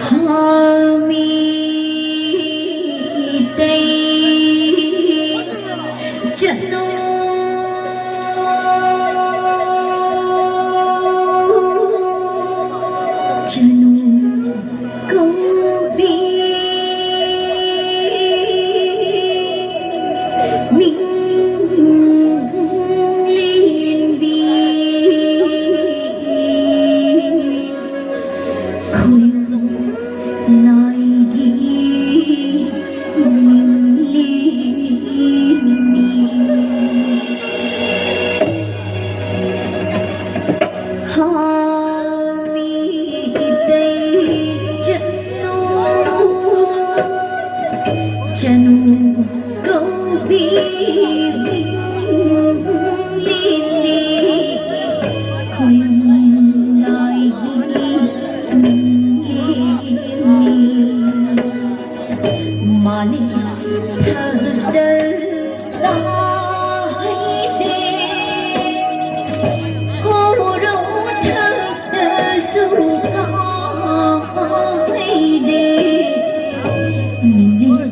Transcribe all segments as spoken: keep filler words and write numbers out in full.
ꯍꯥꯃꯤ ꯏꯇꯩ ꯆꯠꯅꯨ, ꯆꯠꯅꯨ ꯀꯧꯕꯤ ꯃꯤꯡꯂꯦꯟꯕꯤ꯫ ꯈꯣꯌꯨꯝ ꯂꯥꯏꯒꯤ ꯃꯤꯡꯂꯦꯟꯅꯤ꯫ ꯍꯥꯃꯤ ꯏꯇꯩ ꯆꯠꯅꯨ, ꯆꯠꯅꯨ ꯀꯧꯕꯤ ꯃꯤꯡꯂꯦꯟꯅꯤ꯫ ꯈꯣꯌꯨꯝ ꯂꯥꯏꯒꯤ ꯃꯤꯡꯂꯦꯟꯅꯤ꯫ ꯃꯥꯂꯦꯝ ꯊꯥꯛꯇ ꯋꯥꯍꯩꯗꯦ, ꯀꯣꯔꯧ ꯊꯥꯛꯇꯁꯨ ꯀꯥꯍꯩꯗꯦ꯫ ꯃꯤꯡꯂꯦꯟ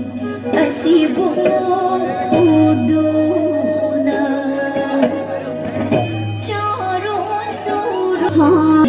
ꯑꯁꯤꯕꯨ ꯎꯗꯨꯅ ꯆꯥꯔꯣꯟ ꯁꯨꯔꯣꯟ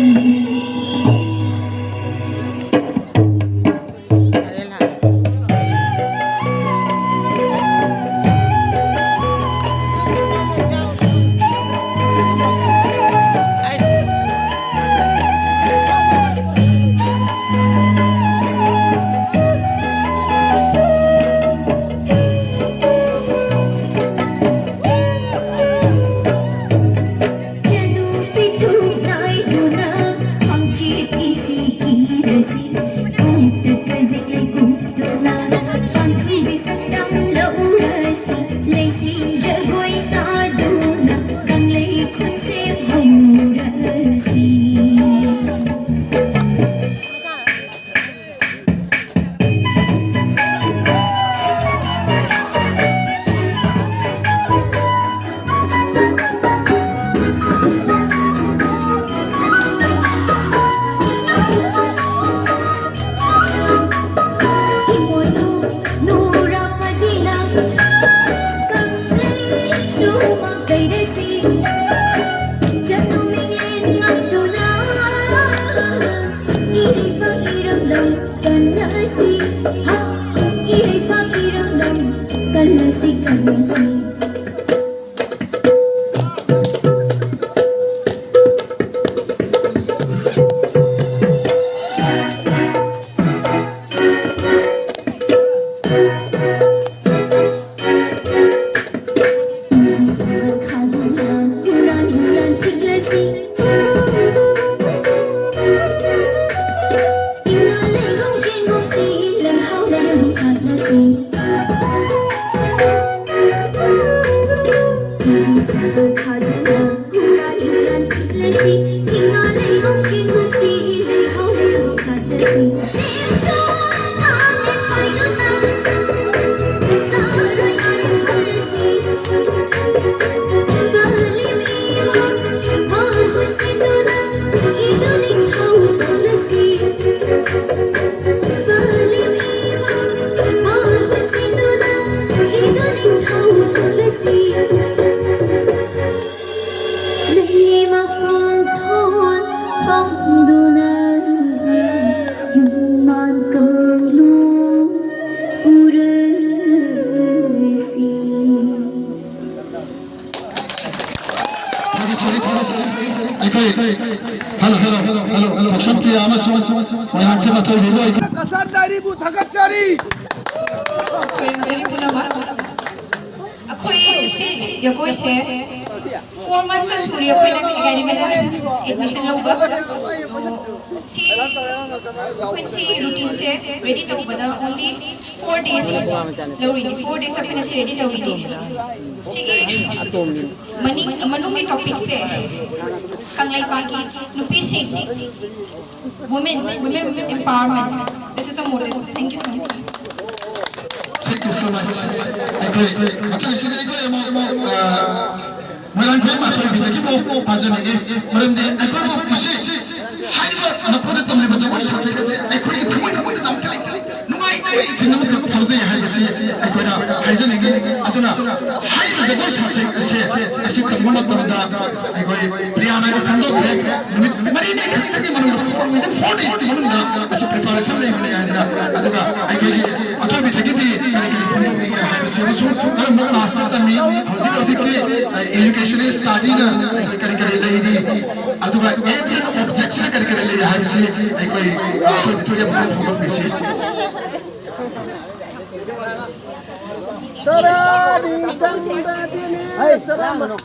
ꯑꯩꯈꯣꯏ hello hello hello hello Thoksom Priya ꯑꯃꯁꯨꯡ ꯃꯣꯏꯔꯥꯡꯊꯦꯝ ꯑꯊꯣꯏꯕꯤꯕꯨ ꯑꯩꯈꯣꯏ ꯀꯁꯥꯔ ꯗꯥꯏꯔꯤꯕꯨ ꯊꯥꯒꯠꯆꯔꯤ꯫ ꯈꯣꯏꯔꯝꯖꯔꯤ ꯄꯨꯝꯅꯃꯛ꯫ ꯑꯩꯈꯣꯏ ꯁꯤ ꯖꯒꯣꯏꯁꯦ ꯐꯣꯔ ꯃꯟꯊꯁꯇ ꯁꯨꯔꯦ ꯑꯩꯈꯣꯏꯅ ꯑꯦꯀꯥꯗꯃꯤꯗ ꯑꯦꯗꯃꯤꯁꯟ ꯂꯧꯕ꯫ ꯑꯗꯣ ꯁꯤ ꯑꯩꯈꯣꯏꯅ ꯁꯤ ꯔꯨꯇꯤꯟꯁꯦ ꯔꯦꯗꯤ ꯇꯧꯕꯗ ꯑꯣꯟꯂꯤ ꯐꯣꯔ ꯗꯦꯖ ꯂꯧꯔꯤꯅꯤ꯫ ꯐꯣꯔ ꯗꯦꯖ ꯑꯩꯈꯣꯏꯅ ꯁꯤ ꯔꯦꯗꯤ ꯇꯧꯔꯤꯅꯤ꯫ ꯁꯤꯒꯤ ꯃꯅꯤꯡ ꯃꯅꯨꯡꯒꯤ ꯇꯣꯄꯤꯛꯁꯦ ꯀꯪꯂꯩꯄꯥꯛꯀꯤ ꯅꯨꯄꯤꯁꯤꯡ, women, women empowerment. This is the motive. Thank you so much. Thank you so much. ꯑꯩꯈꯣꯏ ꯃꯊꯪꯁꯤꯗ ꯑꯩꯈꯣꯏ ꯑꯃꯨꯛ ꯑꯃꯨꯛ ꯃꯣꯏꯔꯥꯡꯊꯦꯝ ꯑꯊꯣꯏꯕꯤꯗꯒꯤ ꯑꯃꯨꯛ ꯄꯥꯖꯅꯤꯡꯉꯤ꯫ ꯃꯔꯝꯗꯤ ꯑꯩꯈꯣꯏꯕꯨ ꯃꯁꯤ ꯍꯥꯏꯔꯤꯕ ꯅꯈꯣꯏꯅ ꯇꯝꯂꯤꯕ ꯖꯒꯣꯏ ꯁꯥꯊꯦꯛ ꯑꯁꯤ ꯑꯩꯈꯣꯏꯒꯤ ꯊꯃꯣꯏ ꯊꯃꯣꯏꯗ ꯌꯥꯝ ꯅꯨꯡꯉꯥꯏꯇꯕ ꯏꯊꯤꯜ ꯑꯃꯈꯛ ꯐꯥꯎꯖꯩ ꯍꯥꯏꯕꯁꯤ ꯑꯩꯈꯣꯏꯅ ꯍꯥꯏꯖꯅꯤꯡꯉꯤ꯫ ꯑꯗꯨꯅ ꯍꯥꯏꯔꯤꯕ ꯖꯒꯣꯏ ꯁꯥꯊꯦꯛ ꯑꯁꯦ ꯑꯁꯤ ꯇꯝꯕ ꯃꯇꯝꯗ ꯑꯩꯈꯣꯏ ꯄ꯭ꯔꯤꯌꯥꯅ ꯐꯣꯡꯗꯣꯛꯈ꯭ꯔꯦ꯫ ꯅꯨꯃꯤꯠ ꯃꯔꯤꯅꯤ ꯈꯛꯇꯒꯤ ꯃꯅꯨꯡꯗ, within four days ꯀꯤ ꯃꯅꯨꯡꯗ ꯑꯁꯤ preparation ꯂꯩꯕꯅꯤ ꯍꯥꯏꯗꯅ꯫ ꯑꯗꯨꯒ ꯑꯩꯈꯣꯏꯒꯤ ꯑꯊꯣꯏꯕꯤꯗꯒꯤꯗꯤ ꯀꯔꯤ ꯀꯔꯤ ꯐꯣꯡꯗꯣꯛꯅꯤꯡꯉꯦ ꯍꯥꯏꯕꯁꯤ ꯑꯃꯁꯨꯡ ꯀꯔꯝꯕ class ꯇ ꯇꯝꯃꯤ, ꯍꯧꯖꯤꯛ ꯍꯧꯖꯤꯛꯀꯤ educational study ꯅ ꯀꯔꯤ ꯀꯔꯤ ꯂꯩꯔꯤ, ꯑꯗꯨꯒ aims and objects ꯅ ꯀꯔꯤ ꯀꯔꯤ ꯂꯩꯔꯤ ꯍꯥꯏꯕꯁꯤ ꯑꯩꯈꯣꯏ ꯑꯊꯣꯏꯕꯤꯗꯒꯤ ꯑꯃꯨꯛ ꯐꯣꯡꯗꯣꯛꯄꯤꯁꯤ꯫ ꯇꯔꯥꯗꯤ ꯇꯝꯕꯗꯤꯅꯦ, ꯇꯔꯥꯃ-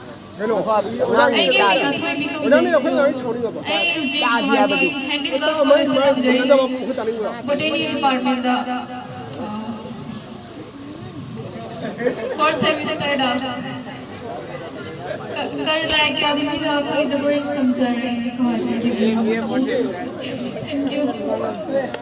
ꯑꯩꯒꯤ ꯃꯤꯡ ꯑꯊꯣꯏꯕꯤ ꯀꯧꯖꯩ꯫ ꯑꯩ ꯍꯧꯖꯤꯛ ꯒꯨꯋꯥꯍꯥꯇꯤ ꯍꯦꯟꯗꯤꯀ꯭ꯔꯥꯐ ꯀꯣꯂꯦꯖꯇ ꯇꯝꯖꯔꯤ꯫ ꯕꯣꯇꯦꯅꯤ ꯗꯤꯄꯥꯔꯠꯃꯦꯟꯗ ꯐꯣꯔꯠ ꯁꯦꯃꯤꯁꯇꯔꯗ ꯀ- ꯀꯔꯅꯥ ꯑꯦꯀꯥꯗꯃꯤꯗ ꯑꯩꯈꯣꯏ ꯖꯒꯣꯏ ꯇꯝꯖꯔꯦ ꯒꯨꯋꯥꯍꯥꯇꯤꯗꯒꯤ꯫ Thank you.